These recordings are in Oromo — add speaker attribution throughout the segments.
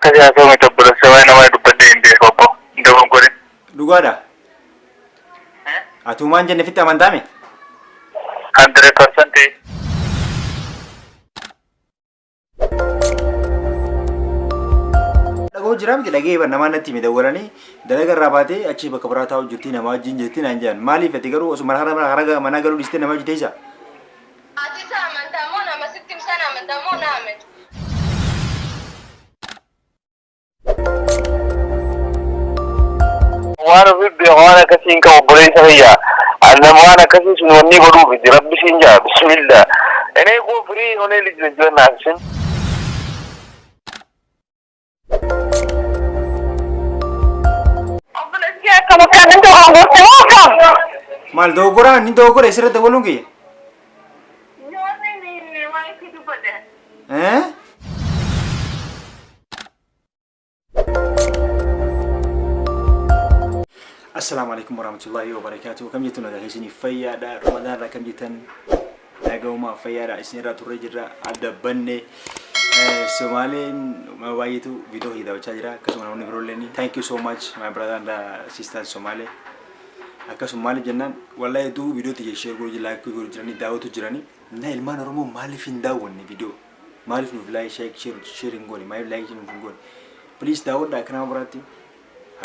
Speaker 1: Akkasii haasa'u miti obboleessa waa'ee namaa dubbadhee hin beeku obbo. Hin dogoggorin.
Speaker 2: Dhugaadha. Atuu maan jenne fitti amantaame?
Speaker 1: 100%.
Speaker 2: Dhagoo jira miti dhagee bar namaa natti hime dawwalanii dalaga irraa baatee achi bakka biraa taa'u jirti namaa wajjin jirti naan jedhan maaliif ati garuu osoo mana mana mana galuu dhiistee nama hojii teessa?
Speaker 3: Ati isa amantaa moo nama sitti himsan amantaa moo na amanti?
Speaker 1: Waan ofii beeku waan akkasii hin qabu obboleessa kiyya. Nama waan akkasii sun wanni godhuu miti rabbi siin jaa bismillah. Enee koo firii honee lij lij bennaasin.
Speaker 3: Obboleessi kee akkam akka inni dogoggorte moo akkam?
Speaker 2: Maal dogoggora inni dogoggora isirra dawwaluun kiyya?
Speaker 3: Yoon waan itti dubbadhe.
Speaker 2: Eh? Assalaamu alaikum warahmatullahi wabarakatuh. Kam jirtu nagaa keessanii fayyaadha. Ramadaan irraa kam jirtan nagaumaa fayyaadha. Isin irraa turree jirra adda banne. Somaaleen nama baay'eetu viidiyoo kiyya daawwachaa jira. Akkasuma namoonni biroolleen thank you so much my brother and sister Somaalee. Akkasuma maaliif jennaan wallahi hedduu viidiyoo tiyya share godhu jira like godhu jiranii daawwatu jiranii. Na ilmaan Oromoo maaliif hin daawwanne viidiyoo? Maaliif nuuf like share share hin goone? Maaliif like nuuf hin goone? Please daawwadhaa akka nama biraatti.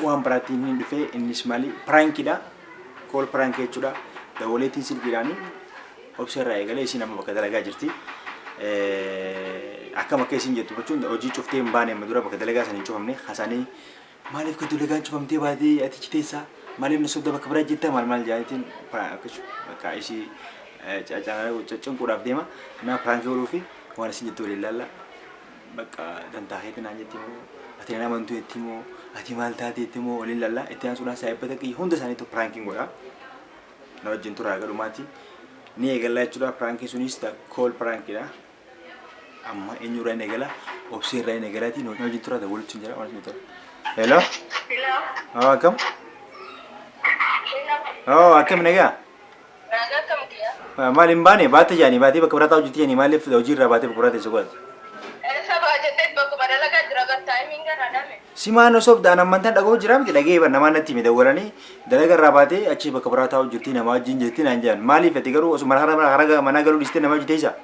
Speaker 2: Waan biraatti inni dhufee innis maali prankiidha. Call prank jechuudha. Dawwaleetiin silkiidhaani obsa irraa eegalee isiin amma bakka dalagaa jirti. Akkam akka isiin jettu jechuun hojii cuftee hin baane amma dura bakka dalagaa sana hin cufamne hasaanii maaliif ka dalagaan cufamtee baatee ati citeessaa maaliif na sobda bakka biraa jettaa maal maal jedhaniitiin bakka isii caccanquudhaaf deema. Naa prankii godhuu fi waan isin jettu waliin ilaalla. Bakka dantaa keetti naan jetti moo ati nan amantu jetti moo ati maal taate jetti moo waliin ilaalla. Itti aansuudhaan saahibbota kiyya hunda isaaniitu prankiin godha. Na wajjin tura haga dhumaatti. Ni eegalla jechuudha. Prankiin sunis call prankiidha. Amma eenyurraa hin eegala? Obsee irraa hin eegalaati. Na wajjin tura walitti hin jira waan isin tura. Hello.
Speaker 3: Hello.
Speaker 2: Oh, akkam?
Speaker 3: Hello.
Speaker 2: Oh, akkam nagaa?
Speaker 3: Nagaa akkam kiyya?
Speaker 2: Maal hin baane baate jaanii baatee bakka biraa taa'u jirti jaanii maaliif hojii irraa baatee bakka biraa teesse godhate?
Speaker 3: Eessa ba'a jettee bakkuma dalagaa jira bar taayimiin gana dame.
Speaker 2: Si maan osoo dhaan ammantaan dhaga'uu jira miti dhagee bar namaan natti hime dawwalanii dalaga irraa baatee achi bakka biraa taa'u jirti namaa wajjin jirti naan jedhan maaliif ati garuu osoo mana mana mana galuu dhiistee nama hojii teessa?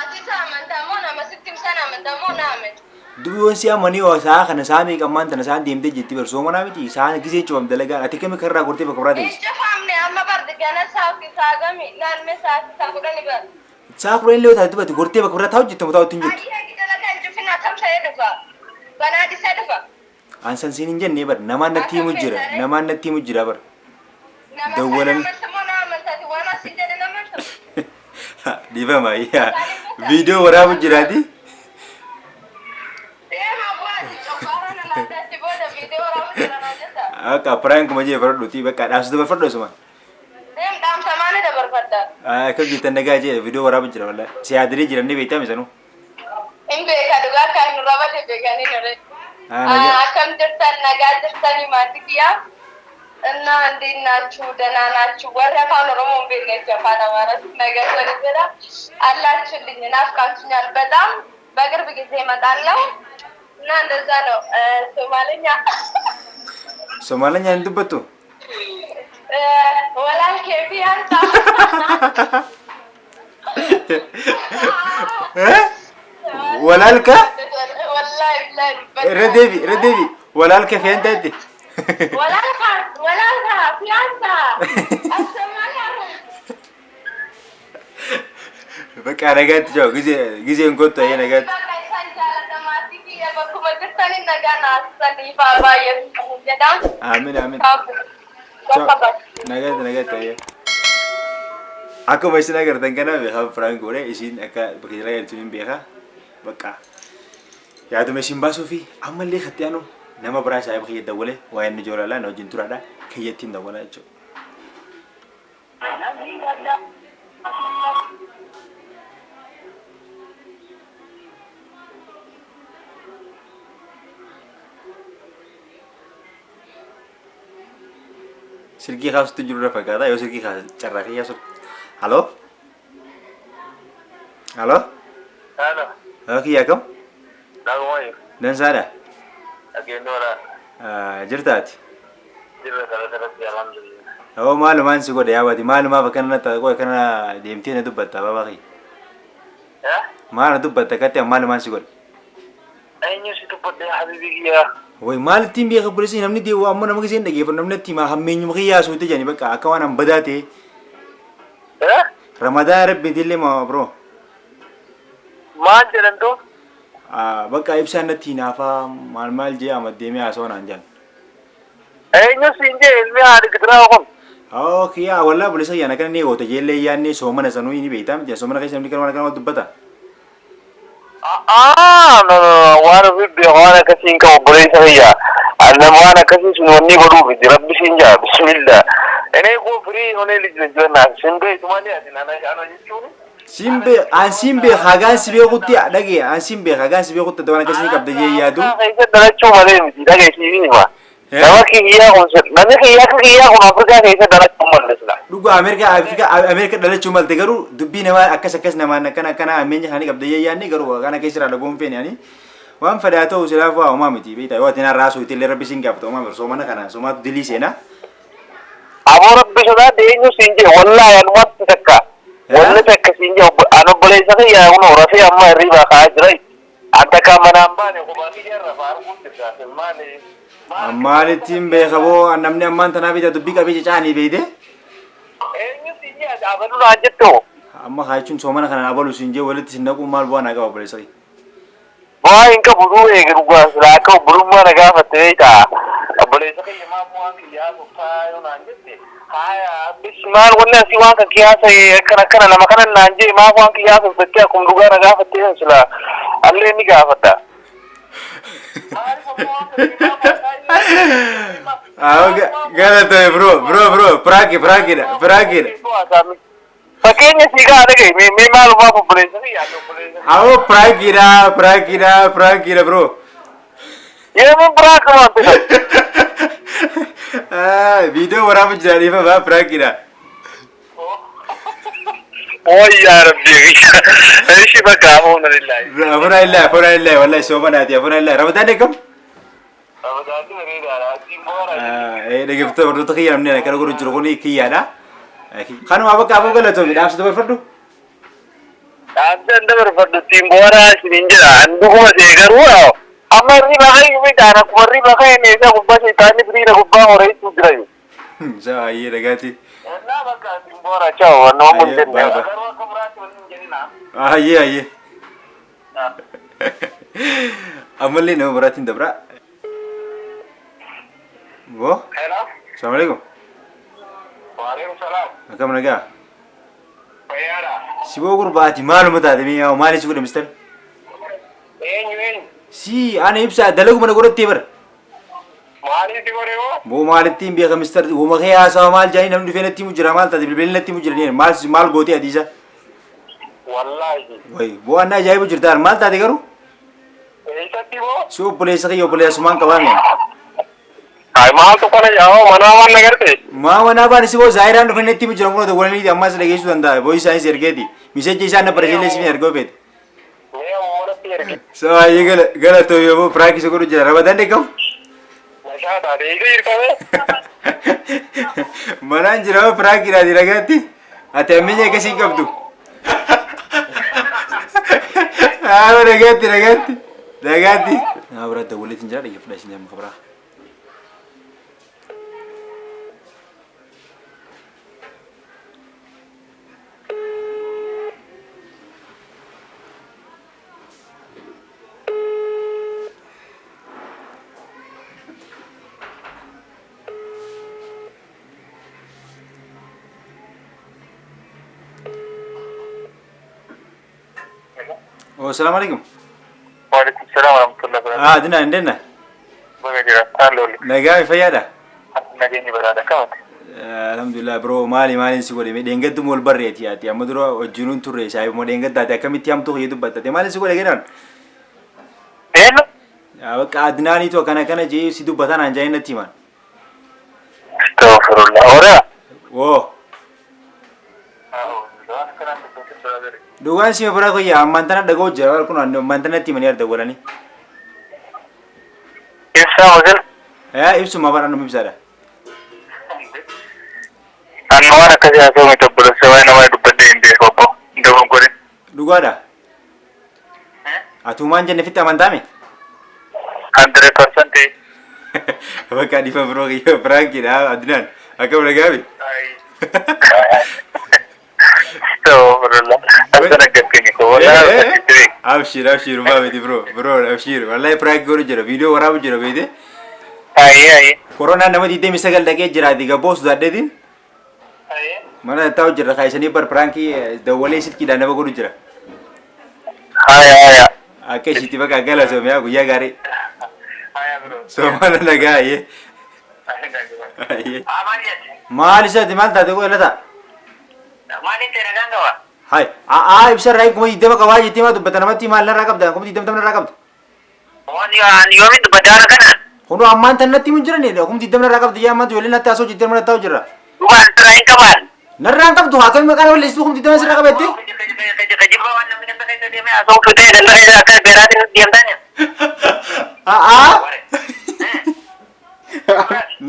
Speaker 3: Ati isa amantaa moo nama sitti himsan amantaa moo na amanti?
Speaker 2: Dubi wan si amanii hoo sa'a kana sa'a meeqa ammaan tana sa'aan deemtee jirti bar soomanaa miti sa'aan gisee cufam dalagaan ati kami karraa gortee bakka biraa
Speaker 3: Hin
Speaker 2: teesse.
Speaker 3: cufamne amma bar gana sa'aati sa'a gami laal mee sa'aati sa'a kudhani bar.
Speaker 2: Sa'a 10 illee yoo taate duba ati gortee bakka biraa taa'u jirta moo taa'utti hin jirtu.
Speaker 3: Ayyee hagi dalagaa hin cufin akkam ta'ee dhufa? Banaa dhisee dhufa?
Speaker 2: An san siin hin jennee bar namaan natti
Speaker 3: Akkam
Speaker 2: himu jira
Speaker 3: feeta ree?
Speaker 2: namaan natti himu jira bar.
Speaker 3: Nama sana
Speaker 2: Dawwalanii.
Speaker 3: amansa moo na amansa ati waan asiin jedhe na amansa?
Speaker 2: Dhiifama yaa
Speaker 3: Dhugaa dubbata.
Speaker 2: viidiyoo waraabu jiraati.
Speaker 3: Deema bu'aati coggaara na laata achi booda viidiyoo waraabu jira naan jetta.
Speaker 2: Akka prank ma jee fardhuti bakka dhaamsa dabarfadhu osuma.
Speaker 3: Deem dhaamsa maali dabarfadha?
Speaker 2: Akkam jettan nagaa jee viidiyoo waraabu jira wallahi. Si yaadanii jiran ni beektaa misanuu.
Speaker 3: Hin beeka dhugaa kan nurra bade beekanii nure.
Speaker 2: Ah, nagaa.
Speaker 3: Akkam jirtan nagaa jirtanii maatii kiyyaa እና እንዴት ናችሁ? ደህና ናችሁ? ወሬ አፋን ኦሮሞ hin beekne jechuudha afaan amaaraatti ነገር jedha አላችሁልኝ፣ ናፍቃችሁኛል በጣም በቅርብ ጊዜ እመጣለሁ እና እንደዛ ነው። ሶማለኛ
Speaker 2: Somaalanya hin dubbattu?
Speaker 3: ወላልኬ ፊያንታ
Speaker 2: Eh? Walaalka?
Speaker 3: ወላሂ ቢላሂ
Speaker 2: Irra deebi, irra deebi. Walaalka fe'an taate.
Speaker 3: ወላልካ ወላልካ ፊያንታ አሰማላ
Speaker 2: Bakka nagaatti jiru gizee gizeen kottu ayyee nagaatti.
Speaker 3: Bakka isaan jaalladha maatii kiyya bakkuma jirtanii nagaa naasisanii fa'aa baay'ee jedha.
Speaker 2: Amiin amiin.
Speaker 3: Bakka bakka.
Speaker 2: Nagaatti nagaatti ayyee. Akkuma isin agartan kana beekaa prank godhe isiin akka bakka jala galchuun hin beekaa. Bakka yaaduma isin baasuu fi ammallee katti aanu nama biraa saahiba kiyya dawwalee waa inni joolalaa na wajjin turaadha kiyyattiin dawwalaa jechuudha. Silkii kaasutti jiru irra fakkaata yoo silkii kaase carraa kiyya sun. Haloo? Haloo?
Speaker 1: Hello.
Speaker 2: Haloo kiyya akkam?
Speaker 1: Naguma jiru.
Speaker 2: Dansaadha.
Speaker 1: Dhageenyoodha.
Speaker 2: Jirtaati.
Speaker 1: Jirra galata rabbi alhamdulillah.
Speaker 2: Awoo maalumaan si godhe yaabati maalumaaf akkana na qoy akkana deemtee na dubbatta baabaa kiyya.
Speaker 1: Eh?
Speaker 2: Maal na dubbatta akkatti maalumaan si godhe.
Speaker 1: Eenyu si dubbadhe habibi kiyya?
Speaker 2: Way maal ittiin beeka obboleessi namni deemu ammoo nama giseen dhageeffatu namni itti himaa hammeenyuma kiyyaa suute jedhani bakka akka waan an badaa ta'e.
Speaker 1: Eh?
Speaker 2: Ramadaan rabbiitillee maa bro.
Speaker 1: Maal jedhantu?
Speaker 2: Bakka ibsaan natti hinaafaa maal maal jee amma deemee haasawaa naan jedhan.
Speaker 1: Eenyu siin jee ilmi haadha gidiraa kun?
Speaker 2: Okay, yaa wallah obboleessa kiyya akkana ni goota jeellee yaadne soomana sanuu ni beektaa miti soomana keessa namni kana waan akkana wal dubbata.
Speaker 1: Ah, no, no, no, waan ofii beeku waan akkasii hin qabu obboleessa kiyya. Nama waan akkasii sun wanni godhuu miti rabbi siin jaa bismillah. Enee koo firii onee liji sin beektu malee ati ana ana jechuun.
Speaker 2: Siin bee an siin beek hagaan si beekutti dhagee an siin beek hagaan si beekutti waan akkasii qabda jee yaadu.
Speaker 1: Keessa dhalachuu malee miti dhagee siif hima. Nama kiyyaa kun namni kiyyaa akka kiyyaa kun Afrikaa keessa dhalachuu mallisna.
Speaker 2: Dhugaa Ameerikaa Afrikaa Ameerikaa dhalachuu malte garuu dubbii namaa akkas akkas namaan akkana akkana hammeenya isaanii qabda jee yaadne garuu kana keessa irraa dhagoon feene ani waan fedhaa ta'u silaaf waa homaa miti beektaa yoo ati narraa suuti illee rabbi siin gaafata homaa miti soomana kana soomaatu dilii seenaa.
Speaker 1: Aboo rabbi sodaadhe eenyu siin jee wallaahi anumatti takka. Wanni takka siin jee an obboleessa kiyyaa kun rafee amma hirribaa ka'aa jira. An takka manaan baane kophaa kiyya irra arguu jirta. Maali?
Speaker 2: Maalittiin beeka boo namni ammaan tanaa beektaa dubbii qabee cacaanii beekte.
Speaker 1: Eenyu siin jee abaluu naan jettu?
Speaker 2: Amma haa jechuun soomana kanaan abalu siin jee walitti sin naquu maal bu'aa naa qaba obboleessa kiyya.
Speaker 1: Bu'aa hin qabu duu eegi dhugaa silaa akka obbolummaa na gaafatte beektaa. Obboleessa kiyya maaf waan kiyyaa tuftaa yoo naan jette. Haya bis maal wanni asii waan kan kiyyaa ta'e akkana akkana nama kana naan jee maaf waan kiyyaa tuftattee akkuma dhugaa na gaafatte silaa allee ni gaafadha.
Speaker 2: Galatoomi bro bro bro prank prankidha prankidha.
Speaker 1: Fakkeenya sii gaa dhagaye mee mee maalumaaf obboleessa kiyyaa obboleessa.
Speaker 2: Awoo prankidha prankidha prankidha bro.
Speaker 1: Yeemuu biraa akkuma ta'e.
Speaker 2: Viidiyoo waraabuu jira dhiifama prankidha.
Speaker 1: Way yaa rabbi. Ishi bakka afuuna lillahi.
Speaker 2: Afuuna lillahi afuuna lillahi wallahi soomanaati afuuna lillahi Ramadaan eegam.
Speaker 1: Ramadaanni bareedaadha. Asiin boora.
Speaker 2: Dhaggeeffattoota hordoftoota kiyya namni akkana godhu jiru kuni kiyyaadha. Kanuma bakka aboo galatoomi dhaamsa dabarfadhu.
Speaker 1: Dhaamsa hin dabarfadhu ittiin boora isiniin jedha. An dhuguma see garuu amma hirriba ka'e midhaan akkuma hirriba ka'e meeshaa gubbaa seetaanni firiira gubbaa horeessuu jira.
Speaker 2: Baay'ee dhagaati.
Speaker 1: Ennaa bakka ittiin boora chaawu nama mun jenne.
Speaker 2: Baaba.
Speaker 1: Garuu akka biraatti waliin hin jedhina.
Speaker 2: Ayyee ayyee. Ammallee nama biraatiin dabra. Boo.
Speaker 1: Hello.
Speaker 2: Assalamu alaikum.
Speaker 1: Waalaikum salaam.
Speaker 2: Akkam nagaa?
Speaker 1: Fayyaadha.
Speaker 2: Si boo gurbaati maaluma taate mee yaa maali si godhe mister?
Speaker 1: Eenyu eenyu?
Speaker 2: Si ana ibsaa dalaguma na godhattee bara.
Speaker 1: Maaliif si godhe hoo?
Speaker 2: Boo maalittiin beeka mister uuma kee haasawa maal jaanii namni dhufee natti himu jira maal taate bilbilli natti himu jira maal maal gootee adiisa?
Speaker 1: Wallaahi.
Speaker 2: Wayi boo anna ajaa'ibu jirtaan maal taate garuu?
Speaker 1: Eessatti boo?
Speaker 2: Si obboleessa kiyya obboleessumaan qabaa mi'a.
Speaker 1: Ay maaltu kana yaa'oo manaa waan nagarte?
Speaker 2: Maa manaa baan si boo zaayiraan dhufee natti himu jira kun otoo walanii ammas dhageessuu danda'a boo isaanis ergeeti miseejji isaan na bareelee isin ergoo feete.
Speaker 1: Mee ammoo erge.
Speaker 2: So baay'ee galatoo yoo boo piraakii godhu jira Ramadaan eegamu.
Speaker 1: Nashaadha deegee jirtame.
Speaker 2: Manaan jira boo piraakiidhaati dhagaatti ati amminya akkasii hin qabdu. Haa dhagaatti dhagaatti dhagaatti. Nama biraa dawwaleetiin jira dhaggeeffadhaa isin amma kabiraa. Oh, assalamu alaikum.
Speaker 1: Waalaikum salaam warahmatullahi wabarakatuh.
Speaker 2: Ah, dina እንዴት ነህ?
Speaker 1: Baga jira. Haalolli.
Speaker 2: Nagaa fayyaadha?
Speaker 1: Nageenyi badhaadha kamati.
Speaker 2: Alhamdulillah bro maali maaliin si godhe dheengaddu wal barreeti ati amma dura wajjinuun turre saayibuma dheengaddaati akkamitti hamtuu kiyya dubbattate maaliin si godhe jedhan?
Speaker 1: Eenyu?
Speaker 2: Bakka Adnaaniitu akkana akkana jee si dubbatan aan jaanii natti himan.
Speaker 1: Astaghfirullah. Ora.
Speaker 2: Woo dhugaan si bira kiyya ammaan tana dhaga'u jira kun ammaan tana natti himanii arda godhanii.
Speaker 1: Ibsaa magal.
Speaker 2: Ibsuma bara nama ibsaadha.
Speaker 1: Anna waan akkasii haasa'u miti obboleessa waa'ee namaa dubbadhee hin beeku obbo. Hin dogoggorin.
Speaker 2: Dhugaadha. Atumaan jenne fitti amantaame?
Speaker 1: 100%.
Speaker 2: Bakka dhiifa biroo kiyya prankiidha Adnaan. Akkam nagaami?
Speaker 1: Astaghfirullah. Asana gattini ko wala.
Speaker 2: Abshir abshir maa miti bro bro abshir wallahi prank godhu jira viidiyoo waraabu jira beekte.
Speaker 1: Ayi ayi.
Speaker 2: Koronaan nama 29 dhaqee jira ati gabboo sodaadheetiin mana taa'u jira kaayisanii bar prankii dawwalee silkiidhaan nama godhu jira.
Speaker 1: Haya haya.
Speaker 2: Akka ishiitti bakka gala soomiyaa guyyaa gaarii.
Speaker 1: Haya bro.
Speaker 2: Soomana nagaa ayyee. Ayyee. Maal isaati maal taate qoy lata?
Speaker 1: Maaliin ta'e nagaan qaba?
Speaker 2: Hai aa ibsa irraa 20,000 qabaa jettee maa dubbata namatti maal narraa qabda 20,000 narraa qabda.
Speaker 1: Waan yoomiin dubbadde haala kana?
Speaker 2: Kunoo ammaan tan natti himu jiran 20,000 narraa qabdi yaa ammaan ijoolleen natti haasoo jettee mana taa'u jirra.
Speaker 1: Dhugaan sirraa hin qabaan.
Speaker 2: Narraa hin qabdu haa kami maqaan balleessitu 20,000 sirraa qabatte.
Speaker 1: Jibba waan namni ganda keessa deemee haasa'u ta'e ganda keessa akka beeraatiin deemtaani.
Speaker 2: Aa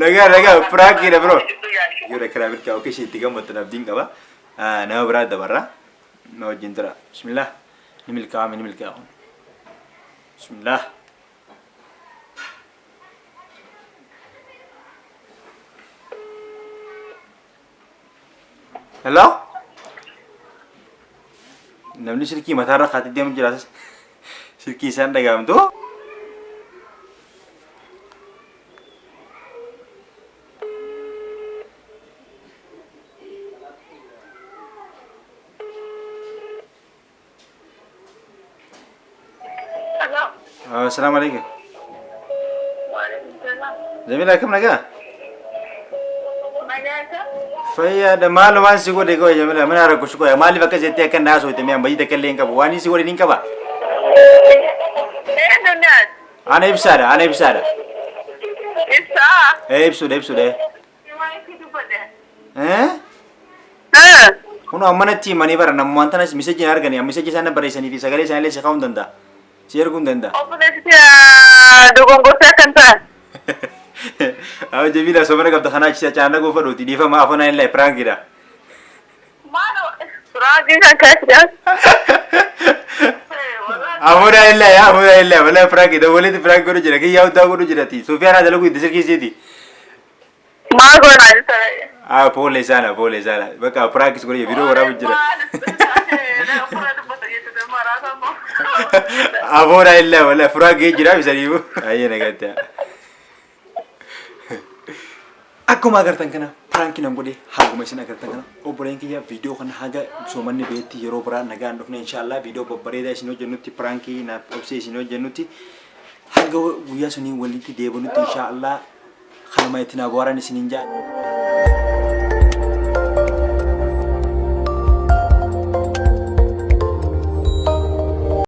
Speaker 2: nagaa nagaa prankiidha bro. Yoo karaa milkaa okkee ishee itti gammaddu abdiin qaba. Nama biraa dabarra. Na wajjin tura. Bismillah. Ni milkaa'ame ni milkaa'a. Bismillah. Hello? Namni silkii mataarra kaatee deemu jira. Silkii isaan dhaga'amtu. Assalamu alaikum. Jamila akkam nagaa? Fayyaadha maalumaan si godhe qoy Jamila mana rakkoo si qoya maaliif akkas jettee akka naa sooyte mi'aan badii takka illee hin qabu waan si godhe ni qaba. Ana ibsaadha ana ibsaadha.
Speaker 3: Ibsaa.
Speaker 2: Ee ibsuudha ibsuudha. Ee? Kun amma natti himanii bara namummaan tanas miseejiin arganii amma miseejii isaan barreessanii fi sagalee isaanii illee si kaa'uu hin danda'a. Si erguu hin danda'a.
Speaker 3: Obboleessi dogongortee akkan ta'an.
Speaker 2: Haa Jamila somana qabda kanaa achi caana goofadhuuti dhiifama afanaa illee piraankiidha.
Speaker 3: Maalo raajii kan keessi
Speaker 2: Afanaa illee afanaa illee wallahi piraankiidha walitti piraank godhu jira kiyyaa hundaa godhu jirati Sufiyaan haa dalaguu itti sirkiisiiti.
Speaker 3: Maal goonaa jirta?
Speaker 2: Ah pole sana pole sana bakka piraank godhu viidiyoo waraabu jira. Afanaa illee wallahi piraank jira bisaniifu. Ayyee nagaatti. Akkuma agartan kana prankii nan godhe haguma isin agartan kana obboleen kiyya viidiyoo kana haga soomanni beetti yeroo biraa nagaan dhufne inshaallah viidiyoo babbareedaa isin hojjennutti prankii naaf obsee isin hojjennutti hanga guyyaa sunii walitti deebinutti inshaallah kanuma itti naa bohaaran isiniin jaa.